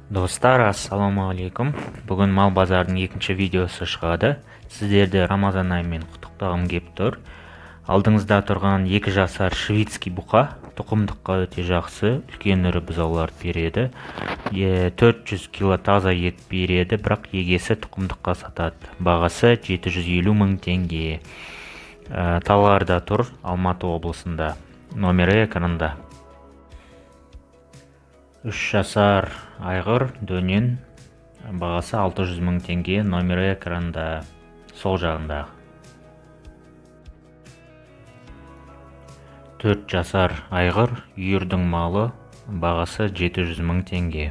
Достар, ассалаумағалейкум. Бүгін мал базардың екінші видеосы шығады. Сіздерді Рамазан айымен құттықтағым кеп тұр. Алдыңызда тұрған 2 жасар шведский бұқа тұқымдыққа өте жақсы, үлкен ірі бұзауларды береді. 400 кило таза ет береді, бірақ егесі тұқымдыққа сатады. Бағасы 750 мың теңге. Талғарда тұр, Алматы облысында. Номері экранда. 3 жасар айғыр дөнен, бағасы 600 мың теңге, номері экранда сол жағындағы. 4 жасар айғыр үйірдің малы, бағасы 700 мың теңге.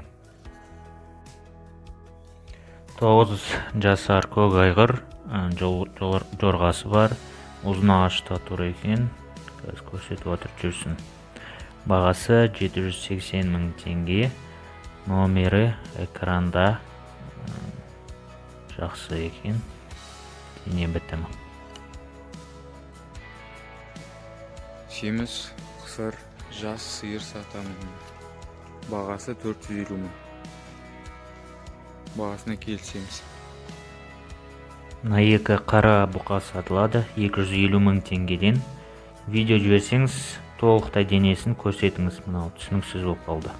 9 жасар көк айғыр, жорғасы бар, ұзын ағашта тұр екен, қазір көрсетіп отыр жүрсін. Бағасы 780 мың теңге, номері экранда, жақсы екен, дене бітімі. Семіз, қысыр, жас сиыр сатамын. Бағасы 450 мың. Бағасына келісеміз. Мына екі қара бұқа сатылады 250 мың теңгеден. Видео жіберсеңіз, толықтай денесін көрсетіңіз, мынау түсініксіз болып қалды.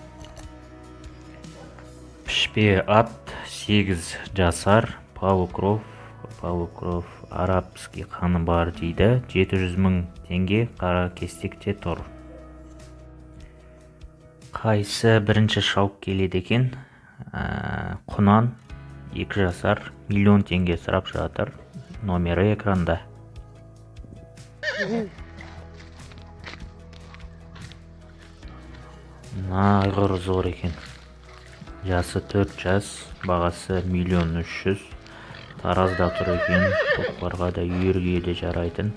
Пішпе ат 8 жасар, полукров арабский қаны бар дейді, 700 мың теңге, қара кестекте тұр. Қайсы бірінші шауып келеді екен? Құнан 2 жасар, миллион теңге сұрап жатыр, номері экранда. Мына айғыр зор екен. Жасы 4 жас, бағасы миллион үш жүз. Таразда тұр екен, көкпарға да үйірге де жарайтын.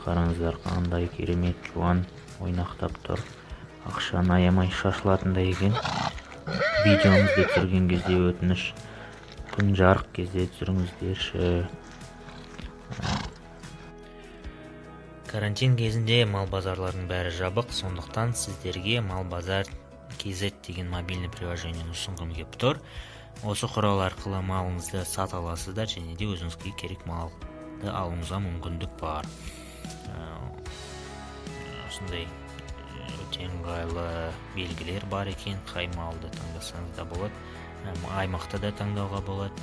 Қараңыздар, қандай керемет жуан ойнақтап тұр. Ақшаны аямай шашылатындай екен. Видеоңызды түсірген кезде өтініш, күн жарық кезде түсіріңіздерші. Карантин кезінде мал базарларының бәрі жабық, сондықтан сіздерге мал базар kz деген мобильный приложениені ұсынғым кеп тұр. Осы құрал арқылы малыңызды сата аласыздар және де өзіңізге керек малды алуыңызға мүмкіндік бар. Осындай өте ыңғайлы белгілер бар екен, қай малды таңдасаңыз да болады, аймақты да таңдауға болады.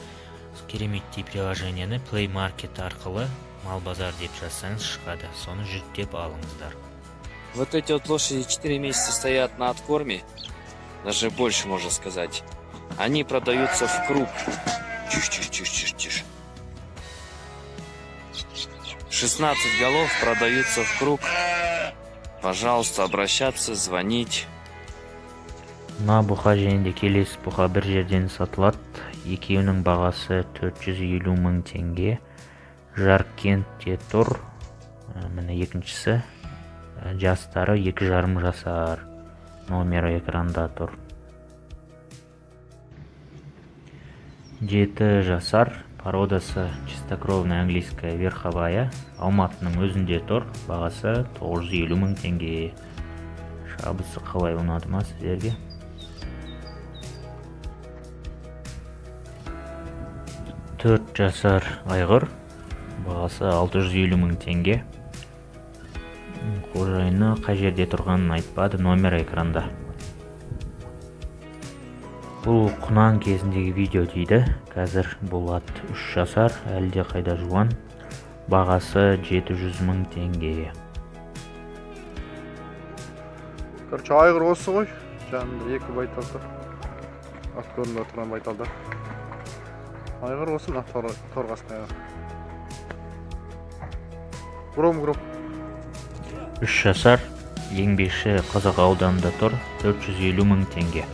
Кереметтей приложениені Play Market арқылы мал базар деп жазсаңыз шығады, соны жүктеп алыңыздар. Вот эти вот лошади 4 месяца стоят на откорме, даже больше можно сказать. Они продаются в круг. Тише, тише, тише, тише, тише. 16 голов продаются в круг. Пожалуйста, обращаться, звонить. Мына бұқа және де келесі бұқа бір жерден сатылады. Екеуінің бағасы 450 мың теңге. Жаркентте тұр. Міне екіншісі. Жастары екі жарым жасар. Номері экранда тұр. 7 жасар, породасы чистокровная английская верховая. Алматының өзінде тұр. Бағасы 950 мың теңге. Шабысы қалай, ұнады ма сіздерге? 4 жасар айғыр, бағасы 650 мың теңге. Қожайыны қай жерде тұрғанын айтпады, номер экранда. Бұл құнан кезіндегі видео дейді. Қазір бұл ат 3 жасар, әлі де қайда жуан. Бағасы 700 мың теңге. Айғыр осы ғой. Жанында екі байтал тұр. Ат көрініп отырған байталдар. Айғыр осы мына торғасының айғыры. Гром, гром. 3 жасар, Еңбекші Қазақ ауданында тұр, 450 мың теңге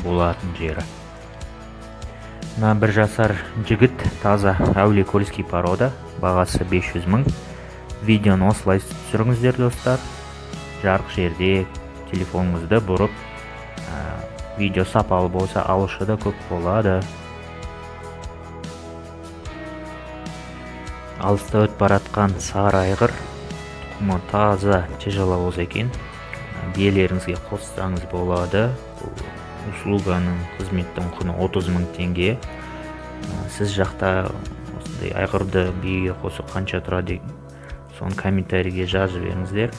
болатын жері. Мына 1 жасар жігіт таза әулиекольский порода, бағасы 500 мың. Видеоны осылай түсіріңіздер, достар. Жарық жерде телефоныңызды бұрып, видео сапалы болса, алушы да көп болады. Алыста өтіп баратқан сары айғыр, тұқымы таза тяжеловоз екен. Биелеріңізге қоссаңыз болады. Бұл Услуганың, қызметтің құны 30 мың теңге. Сіз жақта осындай айғырды биеге қосу қанша тұрады, соны комментарийге жазып жіберіңіздер.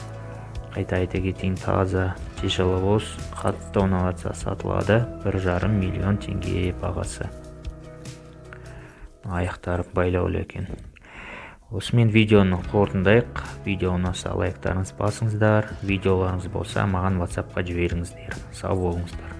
Қайта айта кетейін, таза тяжеловоз, қатты ұнап жатса, сатылады, 1,5 миллион теңге бағасы. Аяқтары байлаулы екен. Осымен видеоны қорытындайық. Видео ұнаса, лайктарыңызды басыңыздар, видеоларыңыз болса, маған Ватсапқа жіберіңіздер. Сау болыңыздар.